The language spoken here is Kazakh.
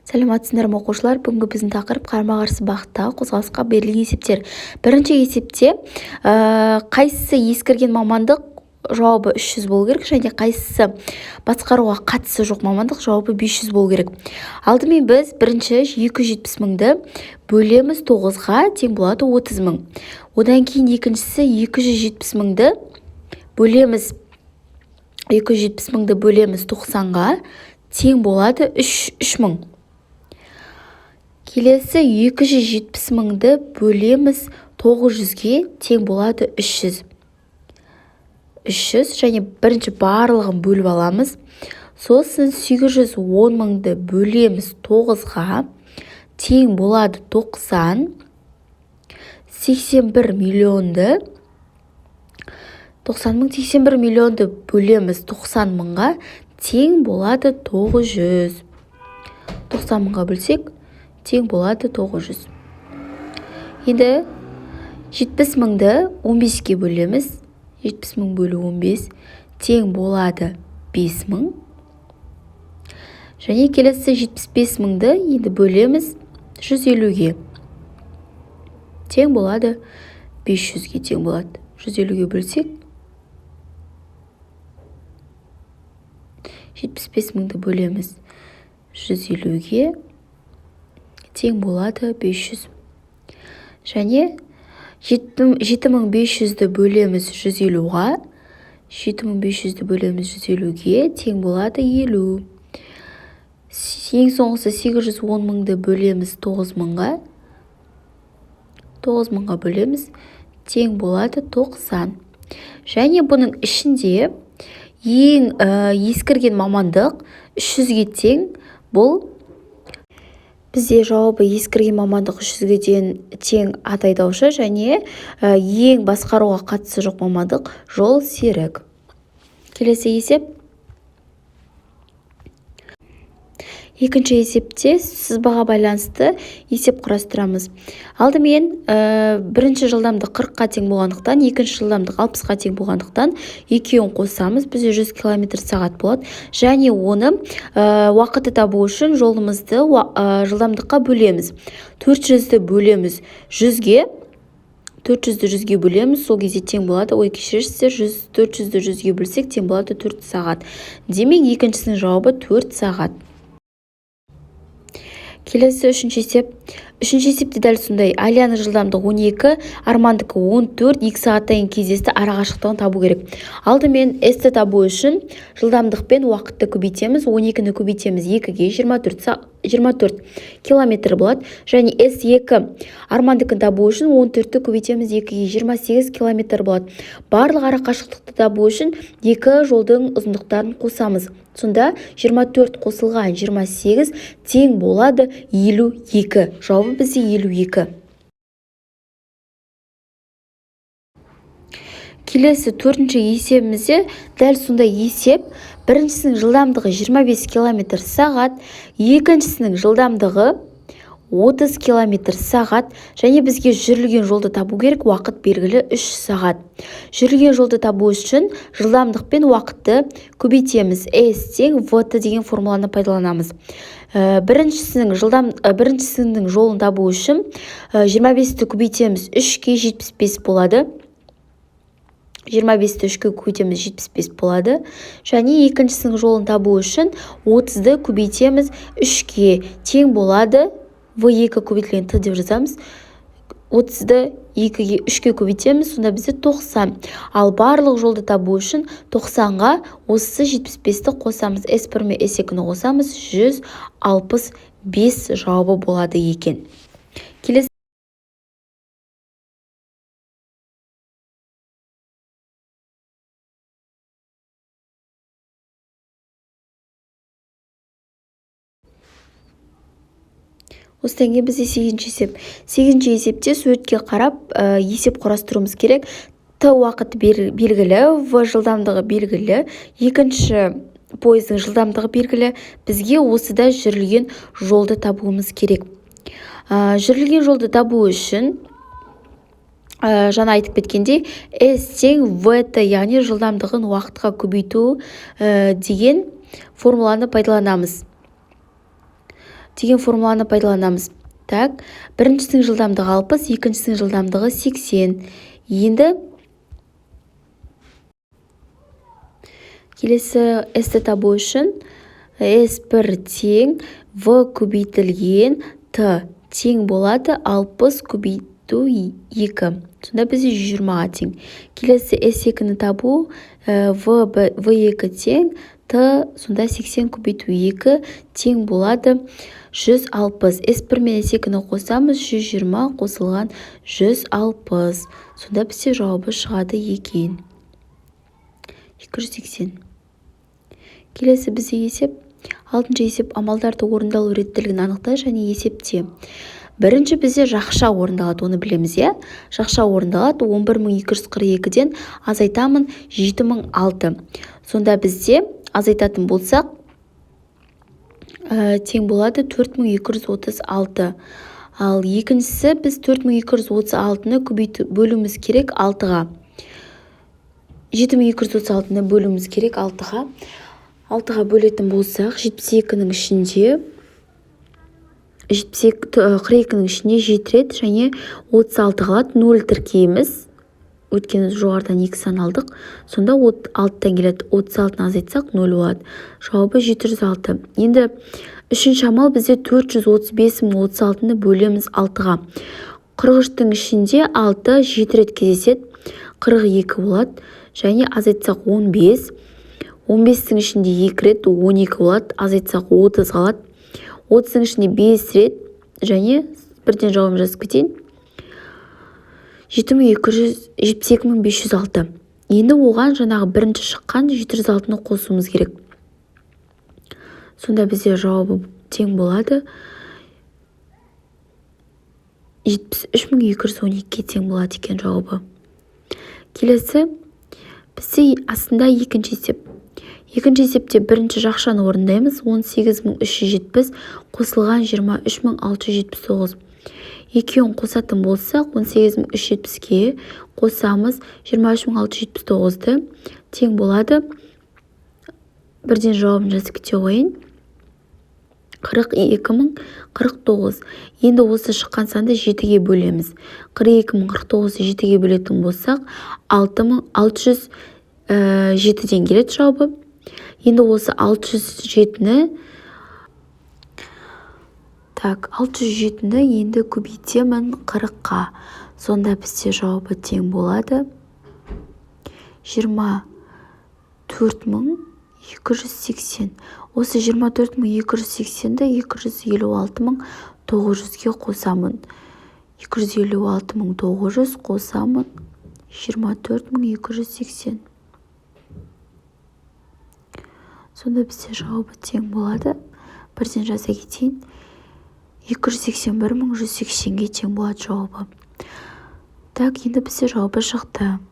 Сәлеметсіздер ме, оқушылар! Бүгінгі біздің тақырып қарама-қарсы бағыттағы қозғалысқа берілген есептер. Бірінші есепте қайсысы ескірген мамандық, жауабы 300 болу керек, және қайсысы басқаруға қатысы жоқ мамандық, жауабы 500 болу керек. Алдымен біз бірінші 270 мыңды бөлеміз 9-ға, тең болады 30 мың. Одан кейін екіншісі 270 мыңды бөлеміз, 270 мыңды бөлеміз 90-ға, тең болады 3 мың. Келесі 270 мыңды бөлеміз 900-ге, тең болады 300. 300 және бірінші барлығын бөліп аламыз. Сосын 810 мыңды бөлеміз 9-ға, тең болады 90. 81 миллионды 90 мың, 81 миллионды бөлеміз 90 мыңға, тең болады 900. 90 мыңға бөлсек, тең болады 900. Енді 70 мыңды 15-ке бөлеміз. 70 мың бөлу 15 тең болады 5 мың. Және келесі 75 мыңды енді бөлеміз 150-ге. Тең болады 500-ге тең болады. 150-ге бөлсек, 75 мыңды бөлеміз 150-ге, тең болады 500. Және 7500-ді бөлеміз 150-ға, 7500-ді бөлеміз 150-ге, тең болады 50. Ең соңғысы 810 мыңды бөлеміз 9 мыңға, 9 мыңға бөлеміз, тең болады 90. Және бұның ішінде ең ескірген мамандық 300-ге тең, бұл бізде жауабы ескірген мамандық 300-ге тең ат айдаушы, және ең басқаруға қатысы жоқ мамандық жол серік. Келесі есеп. Екінші есепте сызбаға байланысты есеп құрастырамыз. Алдымен бірінші жылдамдық 40-қа тең болғандықтан, екінші жылдамдық 60-қа тең болғандықтан екеуін қосамыз. Бізде 100 километр сағат болады. Және оны уақытты табу үшін жолымызды жылдамдыққа бөлеміз. 400-ді бөлеміз 100-ге, 400-ді 100-ге бөлеміз, сол кезде тең болады. Ой, кешірерсіздер, 400-ді 100-ге бөлсек, тең болады 4 сағат. Демек, екіншісінің жауабы 4 сағат. Келесі үшінші есеп. Үшінші есепте дәл сондай. Алияның жылдамдығы 12, Армандікі 14, 2 сағаттан кейін кездесті, арақашықтығын табу керек. Алдымен S-ті табу үшін жылдамдық пен уақытты көбейтеміз. 12-ні көбейтеміз 2-ге, 24 километр болады. Және S2 Армандікін табу үшін 14-ті көбейтеміз 2-ге, 28 километр болады. Барлық арақашықтықты табу үшін екі жолдың ұзындықтарын қосамыз. Сонда 24 қосылған 28 тең болады 52. Жауабы бізде 52. Келесі төртінші есебімізде дәл сондай есеп. Біріншісінің жылдамдығы 25 километр сағат, екіншісінің жылдамдығы 30 километр сағат, және бізге жүрілген жолды табу керек, уақыт белгілі 3 сағат. Жүрілген жолды табу үшін жылдамдық пен уақытты көбейтеміз. S тең VT деген формуланы пайдаланамыз. Біріншісінің жолын табу үшін 25-ті көбейтеміз 3-ке, 75 болады. 25-ті 3-ке көбейтеміз, 75 болады. Және екіншісінің жолын табу үшін 30-ды көбейтеміз 3-ке, тең болады В2 көбейтілген Т деп жазамыз. 30-ды 3-ке көбейтеміз, сонда бізде 90. Ал барлық жолды табу үшін 90-ға осы 75-ті қосамыз. S1 мен S2-ні қосамыз, 165 жауабы болады екен. Келесі Осыдан кейін бізде сегізінші есеп. Сегізінші есепте суретке қарап есеп құрастыруымыз керек. Т уақыты белгілі, В жылдамдығы белгілі, екінші пойыздың жылдамдығы белгілі. Бізге осыда жүрілген жолды табуымыз керек. Жүрілген жолды табу үшін жаңа айтып кеткендей, S тең ВТ, яғни жылдамдығын уақытқа көбейту деген формуланы пайдаланамыз. деген формуланы пайдаланамыз. Так, біріншісінің жылдамдығы 60, екіншісінің жылдамдығы 80. Енді келесі S-ті табу үшін S1 тең V көбейтілген Т тең болады 60 көбейту 2. Сонда бізде 120-ға тең. Келесі S2-ні табу, V2 тең Т, сонда 80 көбейту 2 тең болады 160. S1 мен S2-ні қосамыз, 120 қосылған 160. Сонда бізде жауабы шығады екен. 280. Келесі бізде есеп. Алтыншы есеп: амалдарды орындалу реттілігін анықта және есепте. Бірінші бізде жақша орындалады, оны білеміз, иә? Жақша орындалады, 11242-ден азайтамын 7006. Сонда бізде азайтатын болсақ, тең болады 4236. Ал екіншісі, біз 4236-ны көбейту бөлуіміз керек 6-ға. 7236-ны бөлуіміз керек 6-ға. 6-ға бөлетін болсақ, 72-нің ішінде 72, 42-нің ішінде 7 рет және 36 қалады, 0 тіркейміз. Өйткені жоғарыдан 2 сан алдық. Сонда 6-тан келеді. 36-ны азайтсақ, 0 болады. Жауабы 706. Енді үшінші амал: бізде 435036-ны бөлеміз 6-ға. 43-тің ішінде 6 7 рет кездеседі. 42 болады. Және азайтсақ 15. 15-тің ішінде 2 рет 12 болады. Азайтсақ 30 қалады. 30-ың ішінде 5 рет және бірден жауабын жазып кетейін. 727506. Енді оған жаңағы бірінші шыққан 706-ны қосуымыз керек. Сонда бізде жауабы тең болады 73212-ге тең болады екен жауабы. Келесі бізде астында екінші есеп. Екінші есепте бірінші жақшаны орындаймыз. 18370 қосылған 23679. Екеуін қосатын болсақ, 18370-ке қосамыз 23679-ды, тең болады. Бірден жауабын жазып кете қояйын. 42049. Енді осы шыққан санды 7-ге бөлеміз. 42049-ды 7-ге бөлетін болсақ, 6607-ден келеді жауабы. Енді осы 607-ні, так, 607-ні енді көбейтемін 40-қа. Сонда бізде жауабы тең болады 24280. Осы 24280-ді 256900-ге қосамын. 256900 қосамын 24280. Сонда бізде жауабы тең болады. Бірден жаза кетейін. 281180-ге тең болады жауабы. Так, енді бізде жауабы шықты.